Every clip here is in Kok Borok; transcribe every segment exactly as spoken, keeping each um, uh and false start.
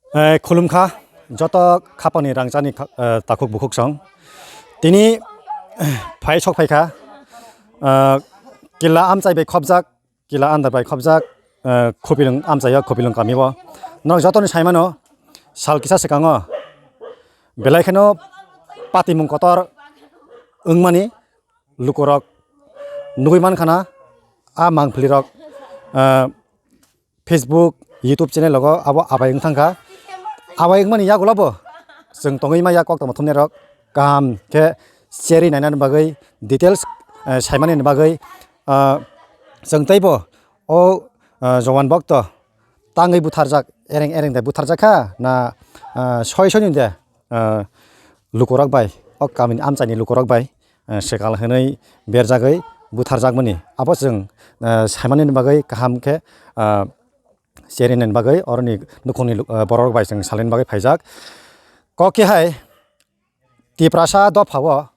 Eh, khulumkha joto khapani rangchani kha-, eh, takhuk bukhuk song. Tini phai sok phaikha, eh, kila amchai bai khopjak, kila andar bai khopjak, eh, Khopilung amchaio, Khopilung kamio. Norok jotoni saimano sal kisa swkango belai kheno patimung kotor wngmani lukurok nugui mankhana, a mangphlirok, eh, Facebook, YouTube channel logo abo abai wng thangkha. Abai wngmani yagulo bo chwng tongwi maya koktwma thumnairok kaham khe cherwi nainani bagwi details, eh, saimani bagwi, ah, chwng teibo o, ah, Jowan bokto tangwi butharjak, ereng ereng de butharjak kha na, ah, soi soi ni de, ah, lukurok bai, o kamini amchaini lukurok bai, eh, swkal hwnwi berjagwi butharjakmani. Abo chwng, eh, saimanini bagwi kaham khe, ah, cherinani bagwi oroni nukhungni lu-, eh, borok bai chwng salini bagwi phaijak. Kok khe hai Tiprasa dophao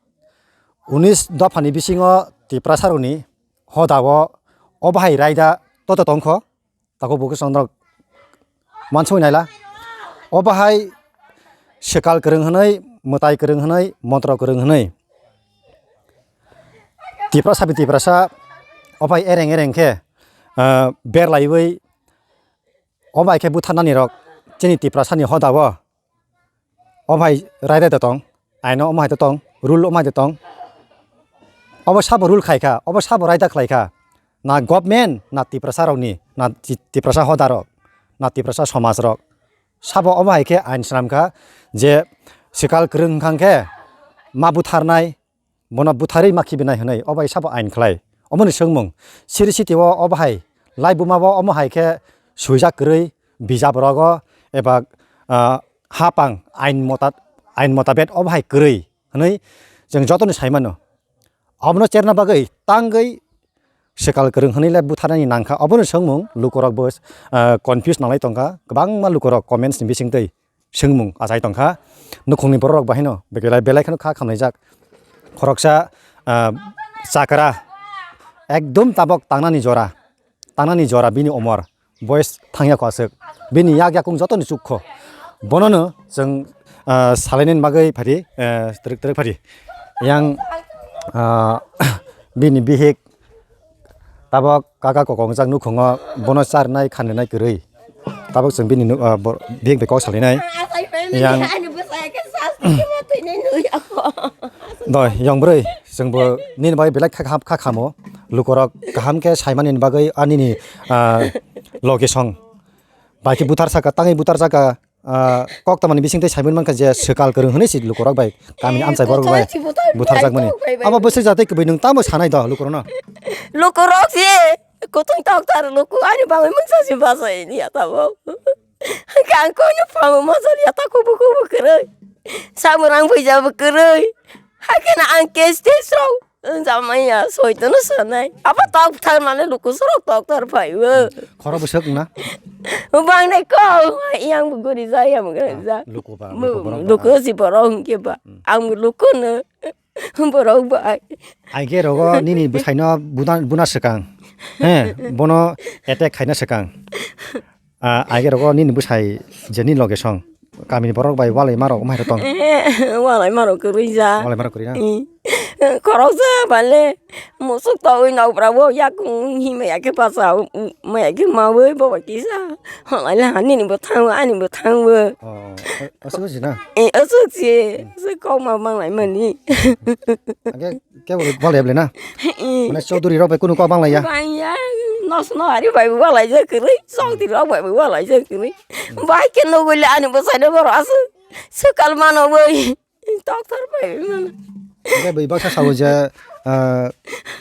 unis dophani bisingo Tiprasarokni hodao o bahai raida toto tongkho. Takhuk bukhuk song norok mansugwi naila. O bahai swkal kwrwng hwnwi, mwtai kwrwng hwnwi, montro kwrwng hwnwi Tiprasa bai Tiprasa o bahai ereng ereng khe, ah, berlaiwi o bahai khe butharnani rok chini Tiprasani hodao. O bahai raida de tong, aino omo hai de tong, rule omo hai de tong. Obo sabo rule khai kha, obo sabo raida khlai kha. Na government, na Tiprasa rokni, na Ti-, Tiprasa hoda rok, na Tiprasa somaj rok. Sabo omo hai khe ain swnam kha je swkal kwrwng wngkha khe ma butharnai, bono butharwi ma khibinai hwnwi o bai sabo ain khlai. Omoni swngmung, siri sitio o bahai lai buma bo omo hai khe swijak kwrwi bijap rogo eba, ah, hapang ain mota-, ain motabet o bahai kwrwi hwnwi chwng jotoni sai mano. Obono cherna bagwi tangwi swkal kwrwng hwnwi le butharnani nangkha. Obono swngmung lukurok bo, ah, confuse nanglai tongkha, kwbangma lukurok comments ni bisingtwi. Swngmung achai tongkha. Nukhungni bororok bahaino belai, belai kheno kha khamlaijak. Khoroksa, ah, chakra ekdom tabok tangnani jora, tangnani jora bini omor, boyes thangya kho aswk. Bini yak yakung jotoni chukho. Bonono chwng, ah, salainani bagwi phari, eh, twrwk twrwk phari. Yang, ah, bini bihik tabok kaka kokongjak nukhungo bono charnai khanrinai kwrwi. Tabok chwng bini nu-, ah, bo-, bihik bai kok salainai. Yang doi, yang bwrwi, chwngbo nini bagwi belai kha, kha, kha khamo. Lukurok kaham khe saimani bagwi, ah, nini, ah, location. Bai khe buthar saka, tangwi buthar saka, ah, kok tamani bising tei saimani mankha je swkal kwrwng hwnwi si lukurok bai, kamini amchai borok bai butharjakmani. Abo bwswk jatwi kwbwi nwng tamo sanai do lukurokno? Lukurok je kutung toktar luku ani bagwi mungsa si bachai ya tamo. Kang koino phamu mojol ya ta kubu kubu kwrwi. Samurang bwija bo kwrwi. Hakhe na ang case tei srong. Jamaya soitano sanai. Abo tok thar mane luku sorok tok thar phaibo. Khoro bwswk wngna? Bangnai ko, yang bo gori ja, yang bo gori ja. Luku ba, luku borok ba. Luku si borok hwnkhe ba. Hmm. Ang bo luku no. Borok bai. Aige rogo nini bwsaino buna, buna swkang. He, bono attack khaina swkang. Ah, aige rogo nini bwsai je nini loge song. Kamini borok bai walai marok, omo hai tong. Eh, walai marok kwrwi ja. Walai marok kwrwi na? Eh, khoroksa bale musuk togwi nokbra bo yakung himai yakhe pacha, mai yakhe mawi bo bai kisa. Walai le hani ni bo thango, ani bo thango. Oh, asuk si na? Eh, asuk si. Se kok ma manglai mani. Age Kebo bal ya ble na? Mane chaudhuri rok bai kunu kok bang lai ya? Bang ya, nos no hari bai bo lai ja kwrwi, chaudhuri rok bai bo lai ja kwrwi. Bai khe nugui le ani bwsai no boro asu. Swkal mano bai. Doctor bai mano. Bai baksa sao je, ah,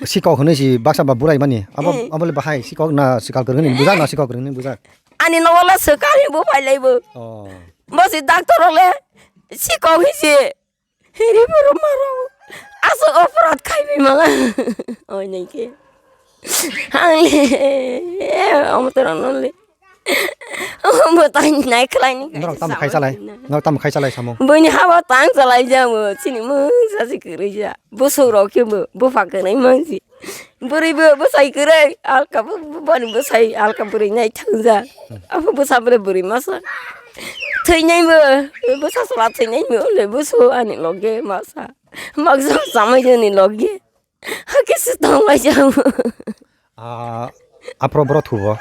sikok hwnwi si baksa ba burai mani. Abo, eh, abo le bahai sikok na sikal kwrwngni bujak na sikok kwrwngni bujak. Ani no wala swkal ni bo pai lai bo. Oh. Bo si doctor le sikok hi si. Hiri boro maro. Aso operat khai bi mala. Oi nei ke. Ang le. Omo toro no le. Omo tai nai khlai ni. Norok tam khai salai. Norok tam khai salai samung. Bini haba tang salai jamu. Chini mung sa si kwrwi ja. Busuk rok khe bo. Bupha kwrwi mang si. Bwrwi bo bwsai kwrwi, alka bo, bo, bani bwsai alka bwrwi nai thangja. Abo bwsa bwrwi bwrwi masa. Thwinai bo, bo sasala thwinai bo, le bo so ani loge masa. Maksa samai joni loge. Hakhe se tongmai jao. Ah, apro boro thubo.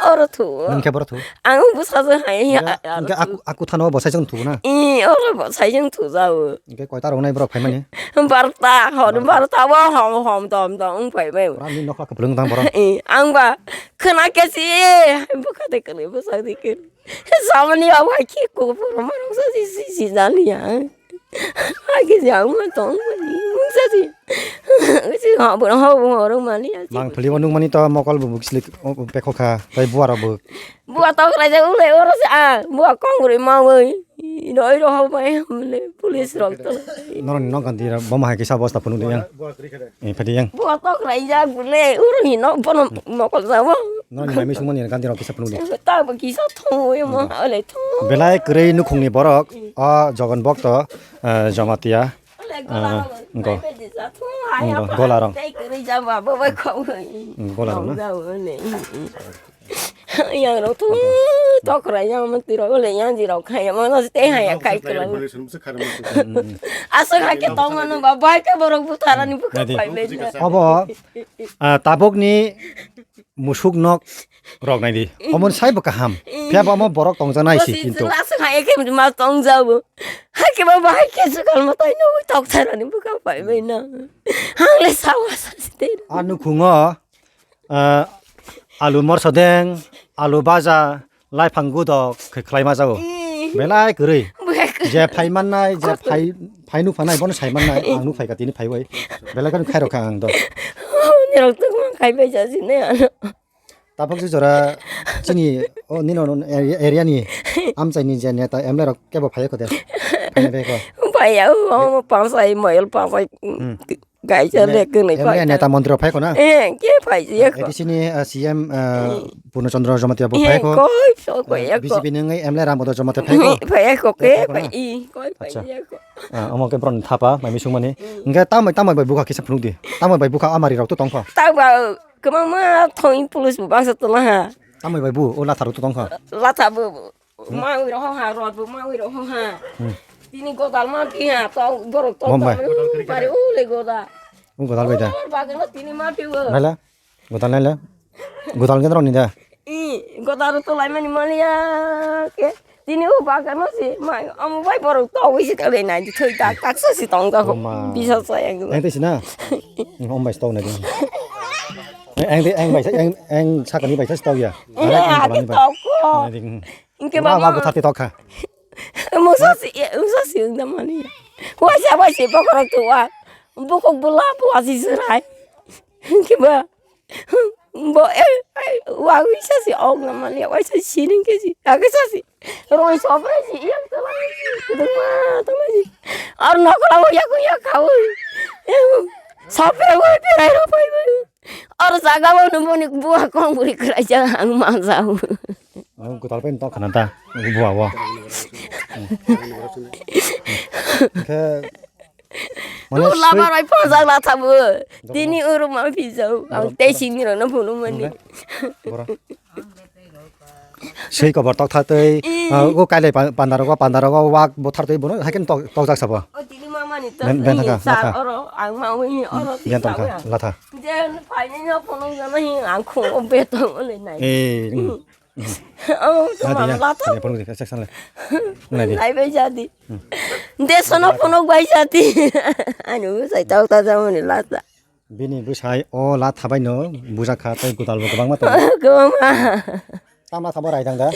Oro thubo. Nung khe boro thu. Ang bo sajo hai. Hingke, hingke aku, aku thano bo saijang thubo na. I, oro bo saijang thujao. Hingke koita rok nai borok phaimani? Barta, hor barta bo hom, hom, dom, dom, wng phaimai. Ora ni nokla kwplwng tang borok. I, ang ba khwna khe si, bwkha de kwlwi bwsa de kwlwi. Samani abo hai khe kubur manung sa si, si, si jaliya. Hai khe jang ma tong mani, mung sa si. Si ha bo ha bo ha rong mani ya. Mang thuli bo nung mani to mokol bo buk slik, o, o, pekho kha, tai buar bo. Bua tok rai ja ulai oro sa, bua kong roi ma oi. Ino iro ho mai hamle, police rok to. Norok ni nok ganti ra, boma hai kisa bosta phunuk de yang. Eh, phadi yang. Bua tok rai ja gule, uro ni nok bono mokol ja bo. Norok ni mami sungmani ganti rok kisa phunuk de. Ta bo kisa thong oi mo, ale thong. Belai kwrwi nukhung ni borok, o Jogon Bokto, eh, Jamatia. Ale gola rong. Go. Ai, go, ai, gola rong. Tei kwrwi ja ba, bo bai khong oi. Gola rong na? Khong ja bo ne. Yang rok thu tokra yang mantri rok le yang ji rok khai ma no te ha ya khai kra. Aswk ha ke tong mano ba bai ke borok butharani bukha phai bai. Obo, ah, tabok ni musuk nok rok nai di. Omo sai bo kaham. Phiya bo omo borok tong janai si kintu. Aswk ha ke ma tong ja bo. Ha ke ba bai ke sukal ma tai no tok tharani bukha phai bai na. Hang le sawa sa si te. Anu khungo. Ah, alu morsodeng, alu baja, laifang gudok khe khlai ma jago. Ih. Belai kwrwi. Belai kwrwi. Je phai mannai, je phai, phai nukphanai, bono sai mannai, ang nuk phaikha tini phaiwi. Belai kheno khairokha ang do. Nirok tongma khai bai jajinai ano. Tabuk je jora chini, o, nini area ni amchaini je neta M L A rok kebo phai kho de. Phai bai kho. Phai ya, o, pangsai, moyol pangsai. Hmm. Kaisa le kwrwi M L A phai neta ta. Montri rok phai kho na? Eh, ke phai ya kho. A D C ni, ah, C M, ah, Purno Chandra Jamatia bo phai kho. Koi, so koi ya kho. B J P ni wngwi M L A Ramodor Jamatia phai kho. Phai ya kho, ke phai kho na? Phai i, koi phai ya kho. Ah, omo ke bron thapa, mai misung mani. Hingke tamai, tamai bai bukha kisa phunuk di. Tamai bai bukha amari rok to tong kho. Ta ba, kwbangma thoi police bo bangsa tongma ha. Tamai bai bu, o latha rok to tong kho. Latha bo, Mawi roho ha, rot bo mawi roho ha. Hmm. Tini godal ma pi ha, to borok to Bombay. Bari ule goda. U godal bai da. Bagano tini ma pi wo. Nala. Godal nala. Godal ngendro ni da. I godal to lai mani mani ya ke. Tini u bagano si ma amu bai borok to wi si kale nai thoi ta tak sa si tong ka ho. Oma. Bisa sa yang. Eng te sina. Om bai sto na di. Eng te eng bai sa eng eng sakani bai sa sto ya. Eh, ake to ko. Hingke ba wa bo tharte tokha. Musa si, musa si ungda mani. Wa sa wa si bokorok tu wa. Bokok bula bula si serai. Hingke ba. Bo e wa wi sa si ong na mani wa sa si ning ke si. Ake sa si. Roi so ba si yang tala si. Kudung ma tala si. Ar nokla wa ya ku ya kau. Sapre wa berai ro pai bai. Oro jaga o nung boni bua kong buri kwraijak ang manjak. Ang kwtal pen tok khana ta bua o. Khe mane lama rai phajak la thabu. Tini uru ma phijau. Ang tei sini rano phunu mani. Bora. Sei kobor tok tha tei, ih, ah, o kailai pa-, panda rogo, panda rogo wak bo thar tei bono hai khe tok, tok jak sabo. O tini mama ni to. Ben, ben thangka, sa latha. Oro, ang ma wi ni oro ti ben sa tongkha, wi. Latha. Je phai ni no phone ga na hi ang khung o be to o le nai. Eh, mm. O to ma latha. Ne phone ga, sek san le. Nai di. Lai bai jadi. Hmm. De sono phone bai jadi. Ani u sai tok ta ja mani latha. Bini bwsai o latha bai no bujak kha tei gwdal bo kwbangma tongo. Kwbangma. Tamo latha bo raidang da?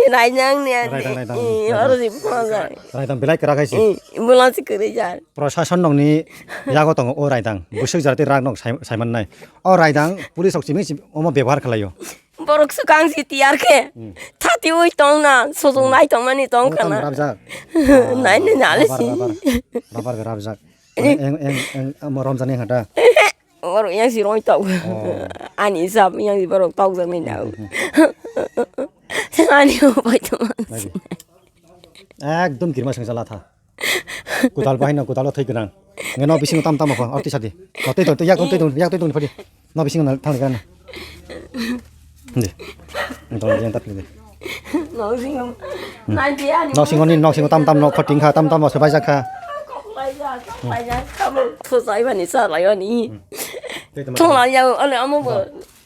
Raidang ni ani. Raidang, raidang. Eh, oro si phone jai. Raidang belai kwrak hai si. Eh, bulang si kwrwi jar. Prashason nokni yago tongo o raidang. Bwswk jara tei rak nok sai, sai mannai. O raidang police rok simi si omo bebohar khlaio. Borok swkang si tiyar khe. Hmm. Thati ui tong na, sojong nai tong mani tong khana. Rubber, rubber. Nai nai nale si. Rubber, rubber. Rubber rubber. Eng, eng, eng, amo romjani hata. Oro yang si roi tau. Oh. Ani sab yang si borok tau jani na. Hmm, hmm, hmm. Ani o pai tong. Lagi. Ekdom kirma sengsa latha. Kutal bahai na kutal thai gwnang. Nge no bising tam tam apa? Arti sadi. No tei tong, yak tong, tei tong, yak tei tong phadi. No bising na thang gana. Di. Tong yang tak di. Nok singo. Nai di ani. Nok singo ni, nok singo tam tam nok khoting kha, tam tam se baijak kha. Kok laijak, kok laijak, kamo thusai bani, sa lai bani. Thung lai ya, ale amo bo.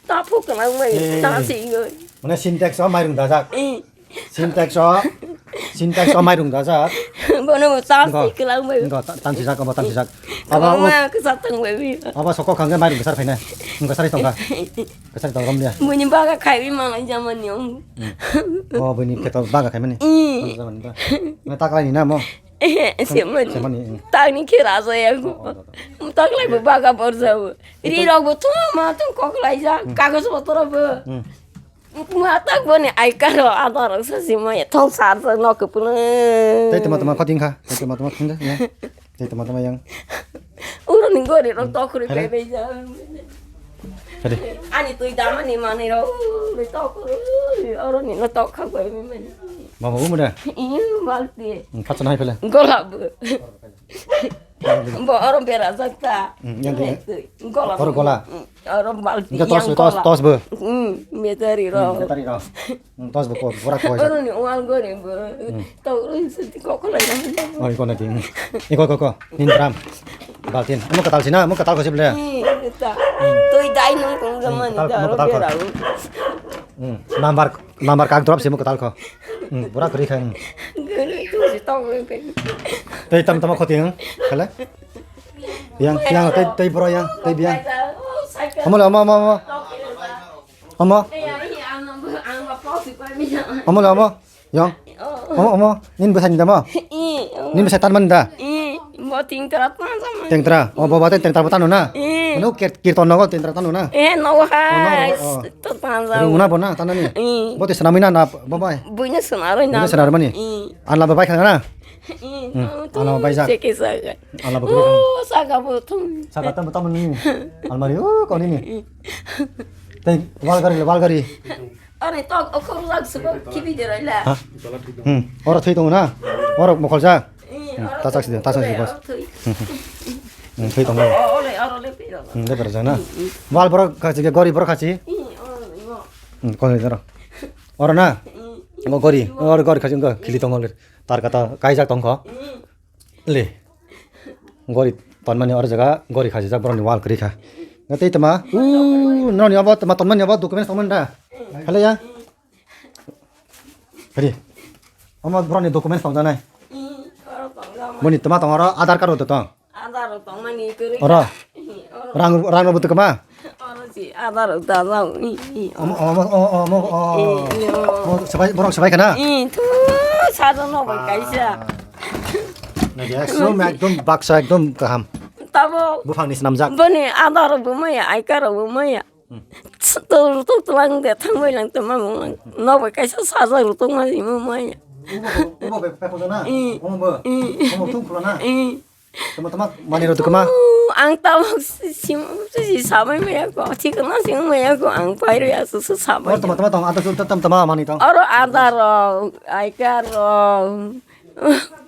Ta phuk na bai, ta singo. Mane Sintex o mairung dajak. Eh. Sintex o, Sintex o mairung dajak. Bono bo ta si klang bai. Ngo, ta-, tan sijak, abo tan sijak. Abo ma ke sa tang bai bi. Abo soko khangge mairung besar phaina. Ngo sari tongkha. Kasari tong rom dia. Buini baga khaiwi malai jamani ong. Hmm. Oh, buini kheto baga khaimani. Hmm. Malai jamani ba. Na taklai ni na mo. Eh, semani. Semani, hmm. Tangni khera jaya go. Oh, oh, oh, oh. Taklai bo baga borjao. Ri rok bo tuma ma tung koklai ja. Hmm. Kagos botoro bo. Hmm. Ma tak boni ai karo adar sa si ma thong sar sa nok pun. Tei tama tama khoting kha. Tei tama tama khung de. Tei tama tama yang. Uro ni gori rok tokhri pe be ja. Hadi. Ani tui dama ni mani ro. Uro tokhri. Uro ni no tokha goi me mani. Baba umu da. Iu balti. Khatsa nai pele. Gola bu. Bo oro bera jakta. Yang tui. Gola. Oro gola. Oro balti. Tos tos tos bu. Metari ro. Metari ro. Tos bo ko, bora ko. Oro ni wal gori bo. To oro siti ko ko lai. Oi ko na ting. Iko ko ko. Nin dram. Baltin. Amo katal sina, amo katal ko sible. Toi dai nung kong zaman. Katal, amo katal ko. Number, number kak drop simo katal ko. Bora kri khan. Gori tu si tong. Tei tam tam ko ting. Khala. Yang yang tei tei bora yang tei biang. Amo la amo amo amo. Omo. Omo le omo. Yong. Omo omo. Nin bwsai ni da mo? Nin bwsai tan mani da? Bo tengtra tan sama. Tengtra. O boba tei tengtra bo tanu na. Manu kir-, kirton nogo tengtra tanu na. Eh no ha. Rungna bo na tanani. Bo te senamina na bobai. Buina senaroi na. Buina senaroi mani. Ala bobai khana na. Ala bobai jak. Ala bobai. Oh, saka bo thum. Saka tam tam ni. Almari o koni ni. Tei wal gari wal gari. Ore tok okhorjak subo khibi de roila. Ha? Hmm. Oro thwi tongo na? Oro mokholjak? Hmm, ta chak sidi, ta chak sidi bas. Hmm, thwi tongo. Ore, ore le piro. Hmm, le piro jana. Wal borok khachi, gori borok khachi. Hmm, oro. Hmm, koi daro. Oro na? Hmm. Ngo gori, oro gori khachi ngo khili tongo le. Tar kata kaijak tongkho. Hmm. Le. Gori tonmani oro jaga gori khajijak borokni wal kwrwi kha. Tei tama. U noni abo tama tonmani abo documents tongmani da. Hele ya. Hari. Omo borokni documents tongjanai. Boni tama tong oro Aadhaar card rok tong. Aadhaar rok tongmani kwrwi. Oro. Rang rang rok butuk ma. Oro si Aadhaar rok da jao. Omo omo omo omo. Sabai borok sabai kana. Tu sajo no bai kaisa. Nagi ekdom ekdom baksa ekdom kaham. Tabo. Buphangni swnamjak. Boni Aadhaar bo maya, I card bo maya. Tor tor tlang de thangbai lang tama mung lang. No bai kaisa sajo rutung ma jimo maya. Ubo be pekho na. Omo bo. Omo thung khula na. Tama tama mani rw tukuma. Ang tabok sim si sabai maya ko, thikna sing maya ko, ang pairo ya su su sabai. Or tama tama tong, ata su tam tama mani tong. Oro Aadhaar rok, I card rok,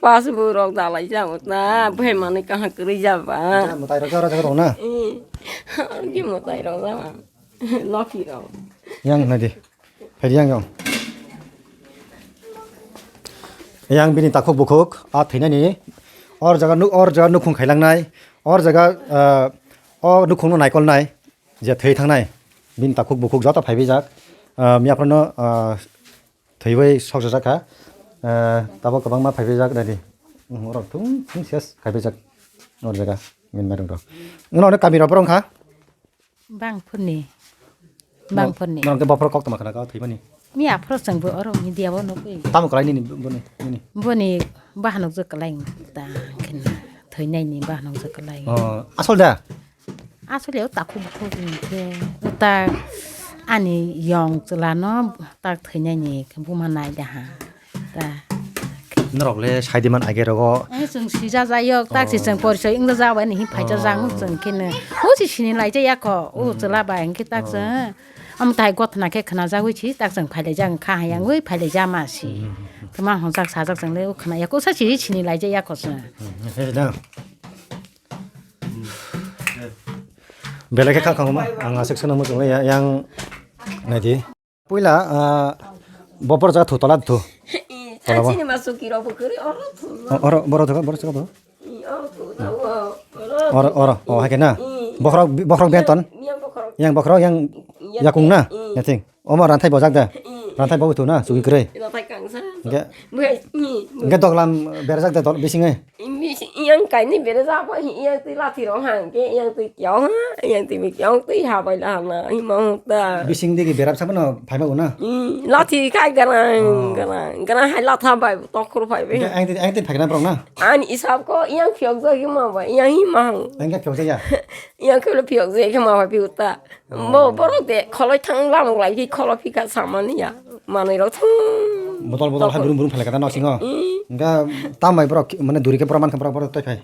passbook rok dalai jago ta, bhai mani kaha kwrwi jaba. Mutai rok oro jaga tong na. Ki mutai rok jaba. Loki rok. Yang nadi. Phaidi yang jong. Yang bini takhuk bukhuk, a thwinani, or jaga nu-, or jaga nukhung khailangnai, or jaga, ah, o nukhungno naikolnai, je thwi thangnai, bini takhuk bukhuk joto phaibaijak, ah, miyaphano, ah, thwiwi soksajak kha, ah, tabok kwbangma phaibaijak nadi, hmm, orok thung thung ses khaibaijak, or jaga, bini mairung rok. Nwng no kami rok borok wngkha? Bangphurni. Bangphurni. Norok khe bophor kok tongma khna kha thwimani. Miya phoro chwng bo oro media o nugwi. Tamo kwlai nini boni, nini? Boni bahanok je kwlai ta khna thwinaini bahanok je kwlai. Oh, asol da? Asol ya takhuk bukhuk ni khe ta ani yong chwla no ta thwinaini khe buma nai da ha. Ta. Norok le sai di man age rogo. Ang chwng sija jayok, tak si chwng porisoi wngja jak bai ni hi phaija jak, oh, chwng khe no. O si sini lai jaya kho, o chwla bai hwnkhe tak chwng. Am tai gothna khe khna jagwi si, tak chwng phai lai jak kha hayang wi phai lai ja ma si. Hmm. Tma hon jak sa jak chwng le o khna ya ko sa si sini lai jaya kho chwng. Hmm. Belai khe kha kha ma, ang aswk sano mo chwng le ya, yang nai di. Puila, ah, Bo borok jaga thu, tola thu. I, Tola bo. Chini ma suki rok bo kwrwi oro thu. O-, oro, borok jaga, borok jaga bo. I, oro thu, oro, oro. Oro, oro, o, hai khe na. I. Bokhorok, bokhorok benton. Yang bokhorok. Yang bokhorok, yang Yang yakung na. I. Yating. Omo ranthai bojak de. I. Ranthai bo thu na, suki kwrwi. Ranthai kangsa. Hingke, Buhai, i, hingke doglam berajak de dol bisinge. Imi si iyang kaini bere jabo hi iyang twi lathi rok hang ke iyang twi kyao ha iyang twi kyao twi ha bai la na hi ma ta. Bising digi berap sabo no phai mago na. I lathi kai garang Oh. garang garang hai latha bai tokhor phai bai. Ang twi ang twi phai na borok na. Ani isab ko iyang phiok jagi ma bai iyang hi ma hang. Ang ka phiok jaya. Iyang khelo phiok jagi ke ma bai phiok ta. Bo borok de kholoi thang lamuk lai khe kholo phika samani ya manwi rok thang. Bodol bodol hai burum burum phalai kata nosingo. Hingga tambai borok mane duri khe borok mankha borok borok tai phai.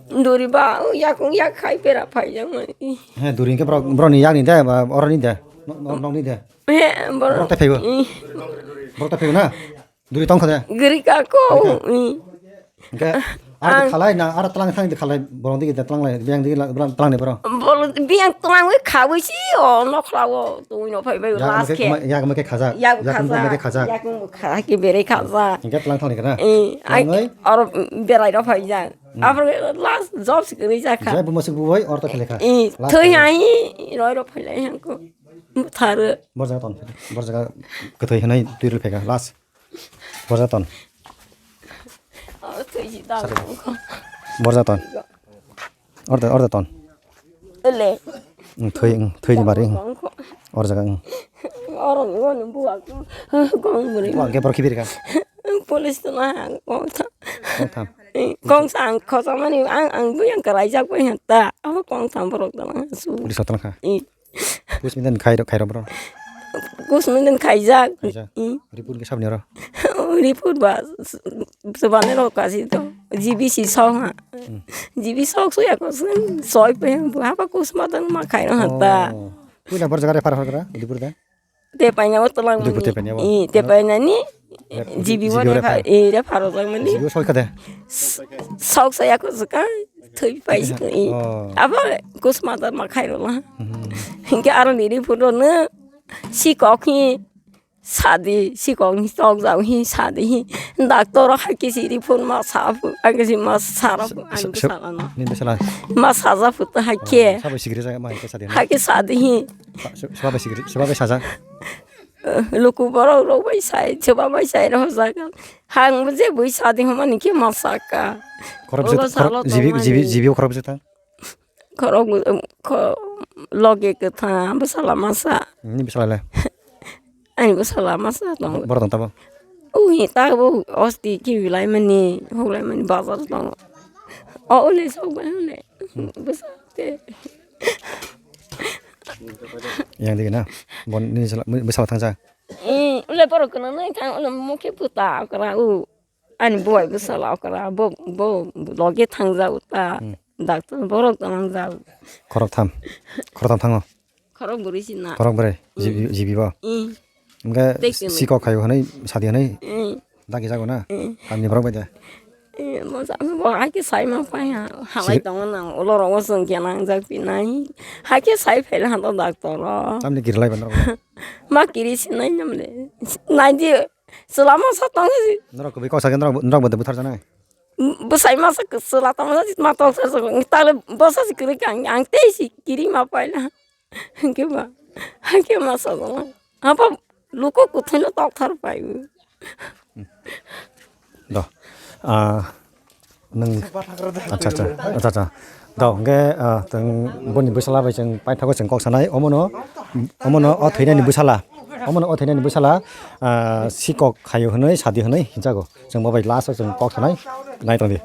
Duri ba o yakung yak khai pera phai jang mani. He duri khe borok borok ni yak ni de ba oro ni de. Nok ni de. He borok Borok tai phai bo. Borok tai phai bo na. Duri tong kha de. Giri ka ko. Hingga ara khalai na ara tlang thang de khalai borok digi de tlang lai biyang digi tlang ni borok. Bol biyang tlang wi khawi si o nokhlawo twi no phai bai Yak last meke khe. Yak meke khajak. Yak Yak khajak. Meke khajak. Yak kha ki bere khajak. Hingga tlang thang ni kana. Eh, ai Tlang oi. Or berai ro phai jak. After last job sikri jak kha. Jai bu masuk bu oi or ta khalai kha. Eh, Last thoi time. Ai roi ro phai lai hang ko. Thar. Bor jaga ton. Bor jaga kwthoi hanai twi ril phai kha last. Borjaton. Borjaton. Order, order ton. Ele. Thoi, thoi ni bari. Or jaga. Oro ni wani buak. Kong beri. Buak ke bor kibir ka. Police to na kong sa. Kong tham. Kong sa ang khosa mani ang ang buyang karai jak buyang ta. Abo kong tham borok to na su. Police to na kha. Kusmiden khairo khairo bro. Kusmiden khaijak. Khaijak. Report ke sabni ro. Report ba s- s- sabani ro kasi to. G B C sok ha. G B sok so ya ko sen soi pe ha ba kusmiden ma khairo ha ta. Puila bor jaga refer hor kara Udaipur da. Te paina o tolang Udaipur te paina o. I te paina ni G B G B o refer. I refer o jang mani. G B o soi kade. Sok sa ya ko ka. Thwi pai si ko i. Abo kusma dar ma khai ro la. Hinke aro ni ri phuro no si kok hi sadi si kok hi tok jao hi sadi hi doctor ha ki si ri phun ma sa phu ha ki si ma sa ra phu ani sa la no. Ni besa la. Ma sa ja phu ta ha ke. Sa ba sigre ja ma ha ke sa de. Ha ke sadi hi. Sa ba sigre sa ba sa ja. Luku borok rok bai sai, chuba bai sai rok jaga. Hang je bui sadi homa ni khe ma saka. Khorok je, jibi, jibi, jibi khorok je ta. Khorok, um, kho-, loge kwthang, bwsala masa. Ni bwsala le? Ani bwsala masa tong. Borok tong tabo? Ui, tabo osti ki bilai mani, hoglai mani bazar tong. O, ule sok bai hole. Bwsa te. Yang digi na? Bon, ni bwsala, bwsala thang ja? Eh, ule borok kono nai thang, ule mokhe puta okra u. Ani boi bwsala okra, bo, bo loge thang ja uta. Doctor borok tong ja u. Khorok tham. Khorok tham thango. Khorok bwrwi si na. Khorok bwrwi. Jibi, jibi bo. Hingke sikok khayo hwnwi sadi hwnwi. Dagi jago na. Tamni borok bai de. Mosa bo hai khe sai ma pai ha. Halai tongo na. Ulo rogo song khe nang jak pi nai. Hai khe sai phel ha to doctor o. Tamni giri lai ban rok. Ma kiri si nai nam le. Nai di. Selama sa tong si. Norok kubi kok sa ke norok, norok bo de buthar janai. Bwsai masa kwchwla tamo sa ma tong sa sa tale bwsa si kwrwi kang ang tei si kiri ma paila. Hingke ba hingke masa tong apa luko kuthai no tok thar pai. Do. Ah, nang. Acha, acha, acha, acha. Do, hingke, ah, tang boni bwsala bai chang pai thago chang kok sanai. Omono, omono o thainani bwsala. Omono o thainani bwsala, ah, sikok khayo hwnwi sadi hwnwi hinjago. Chwng bo bai last o chwng kok sanai. Nai tong di.